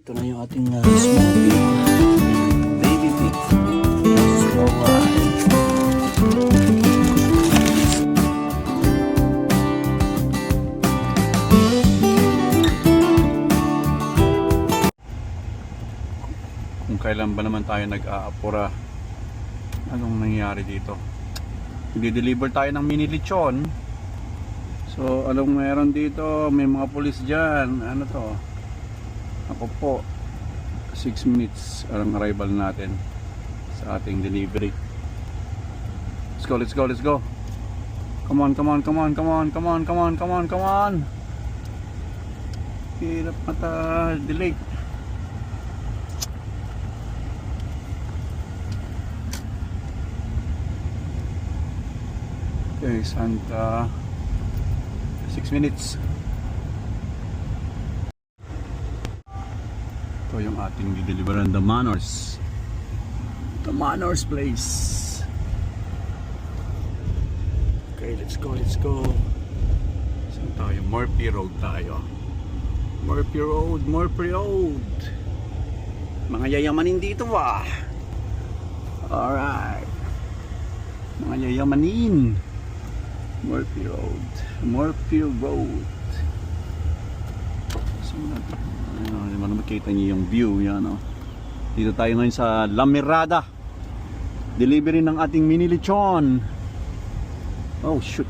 Ito na yung ating small pig, baby pig. Slow ride. Kung kailan ba naman tayo nag-aapura, anong nangyari dito? I-deliver tayo ng mini lechon. So anong meron dito? May mga pulis dyan. Ano to? Ako po, 6 minutes ang arrival natin sa ating delivery. Let's go, let's go, let's go. Come on, come on, come on, come on, come on, come on, come on, come on. Hirap mata, delay. Okay, Santa, 6 minutes. Ito yung ating dideliveran, the Manors. The Manors place. Okay, let's go, let's go. Saan tayo? Murphy Road tayo. Murphy Road, Murphy Road. Mga yayamanin dito ba? Alright. Mga yayamanin. Murphy Road. Murphy Road. Saan natin? Ano makita niyo yung view yan, oh. Dito tayo ngayon sa La Mirada, delivery ng ating mini lechon. Oh shoot,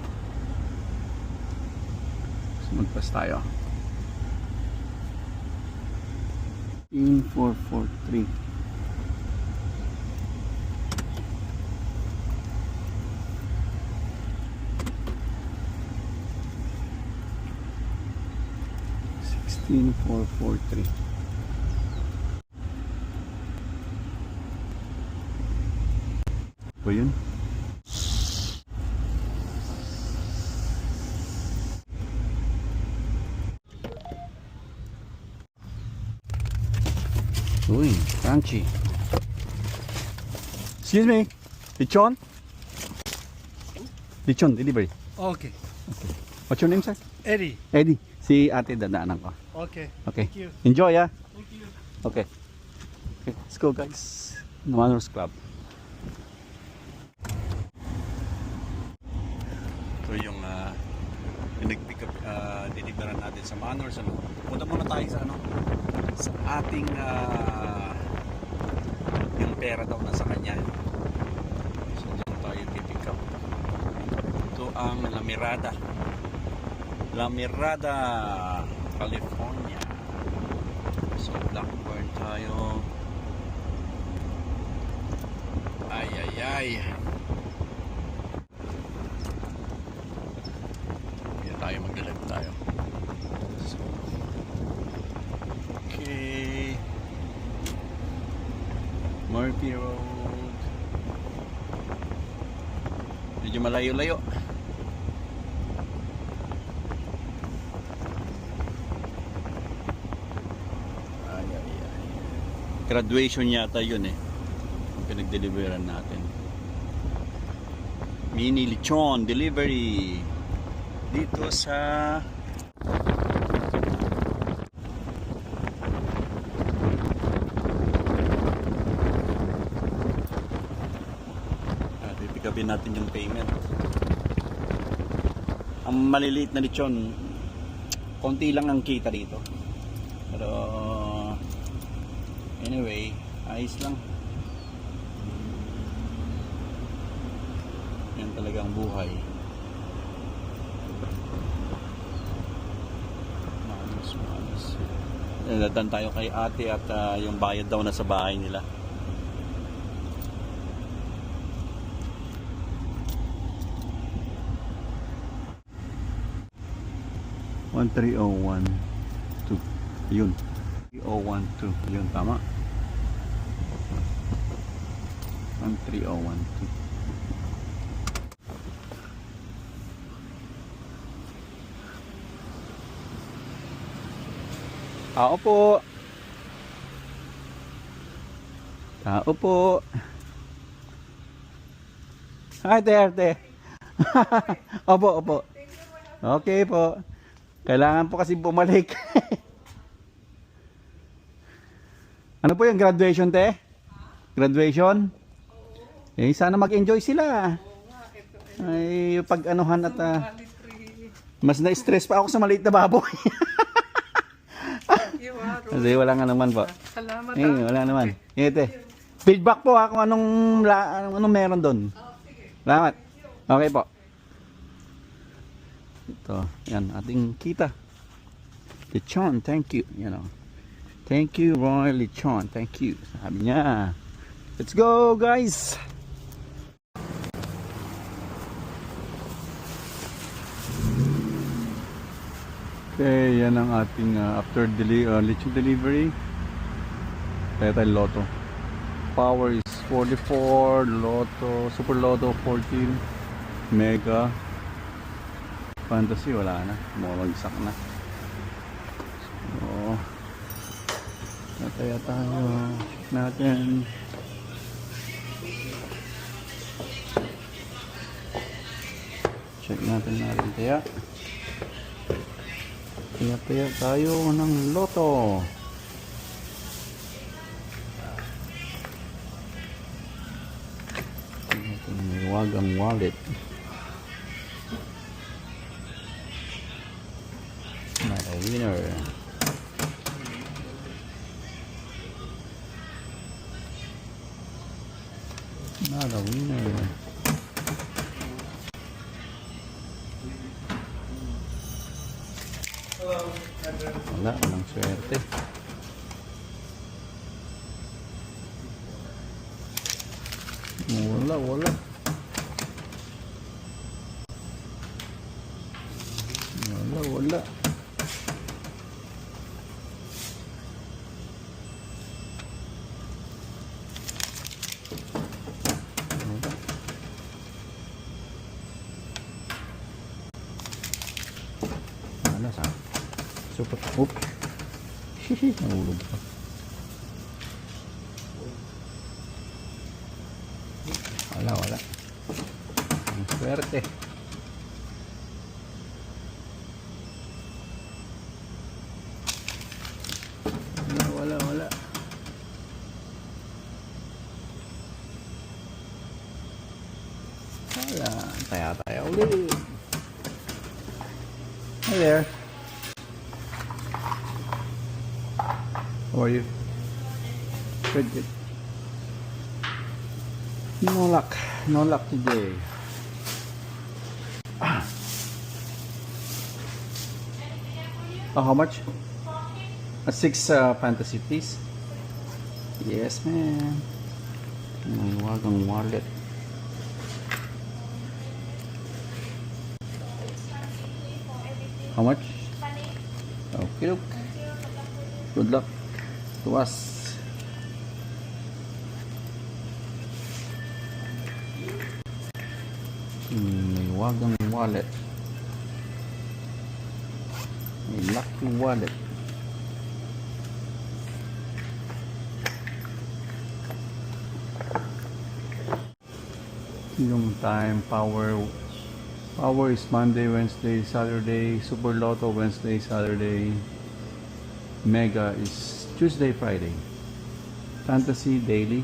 magpas tayo. In 443. In 443. Ba yun? Uy, crunchy. Excuse me, lechon? Lechon delivery. Okay. What's your name, sir? Eddie. Eddie. Si ate dadaanan ko. Okay. Okay. Thank you. Enjoy, ah. Thank you. Okay. Okay, let's go, guys. The Manors Club. Ito yung nag-pick up, deliveran natin sa Manors. Ano? Punta muna tayo sa ano? Sa ating yung pera daw nasa kanya. So dyan tayo pick up. Ito ang La Mirada. La Mirada, California. So Blackburn tayo. Ay ay ay. Hindi tayo mag-live tayo. So, okay. Murphy Road. Medyo malayo-layo. Graduation yata yun eh, pinag-deliveran natin. Mini lechon delivery dito sa pipikapin natin yung payment. Ang maliliit na lechon, konti lang ang kita dito, pero anyway, ayos lang. Yan talagang buhay. Manos. Dadan tayo kay ate at yung bayad daw na sa bahay nila. One 3012. Yun. 3012. Yun, tama. 13012. Tao po. Tao po. Hi there. Opo, opo. Okay po. Kailangan po kasi bumalik. Ano po yung graduation, te? Graduation? Eh, sana mag-enjoy sila. Ay, pag-anuhan at mas na-stress pa ako sa maliit na baboy. Kasi wala nga naman po. Salamat. Wala naman. Ite. Feedback po ha kung anong meron doon. Salamat. Okay po. Ito, yan ating kita. Lechon, thank you. You know. Thank you, Roy Lechon. Thank you. Sabi niya. Let's go, guys. Okay, yan ang ating after lechon delivery. Kaya tayo Lotto. Power is 44, Lotto, Super Lotto 14, Mega, Fantasy wala na, bumagsak na. So, nataya tayo, check natin. Check natin taya. Taya tayo ng Lotto. May wagang wallet. Not a winner. Not a winner. Wala, walang swerte. Wala. Wala. Wala sa. Super. Oop. Hihi, nahulog pa. Wala. Ang swerte. Wala. Taya ulit. Hi there. How are you? Good. No luck today. How much? A 6 fantasy, please. Yes, ma'am. May wagang wallet. How much? Okay, look. Good luck to us. May wagang wallet. May lucky wallet. Yung time power is Monday, Wednesday, Saturday. Super Lotto Wednesday, Saturday. Mega is Tuesday, Friday. Fantasy daily.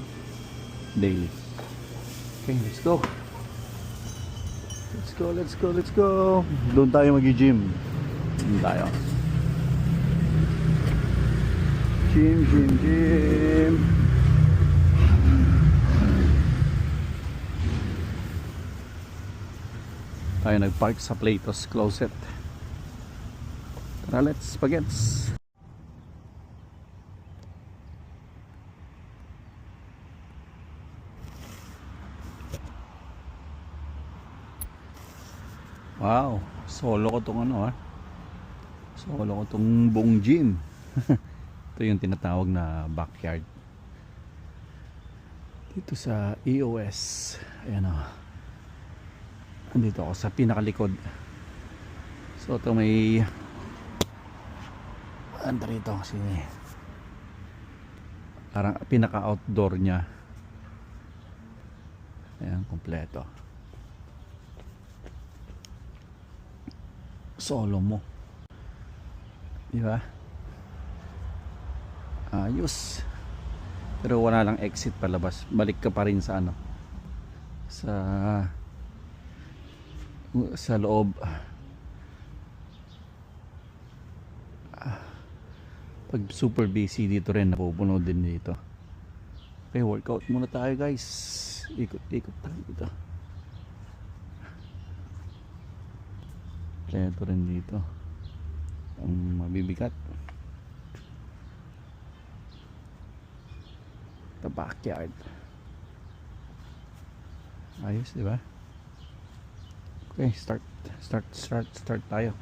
Okay, let's go. Doon tayo mag-gym. Doon tayo. Gym. Tayo nagpark sa Platos Closet. Tara, let's bagets. Wow, solo ko tong Solo ko tong buong gym. Ito yung tinatawag na backyard. Dito sa EOS. Ayan o. Andito ako sa pinakalikod. So ito may anda rito kasi parang pinaka outdoor nya. Ayan, kompleto. Solo mo, di ba? Ayos. Pero wala lang exit palabas. Balik ka pa rin sa ano, sa loob. Pag super busy dito rin, napupuno din dito. Okay, workout muna tayo guys. Ikot-ikot tayo dito. Ito rin dito ang mabibigat. The backyard. Ayos, di ba? Okay, start tayo.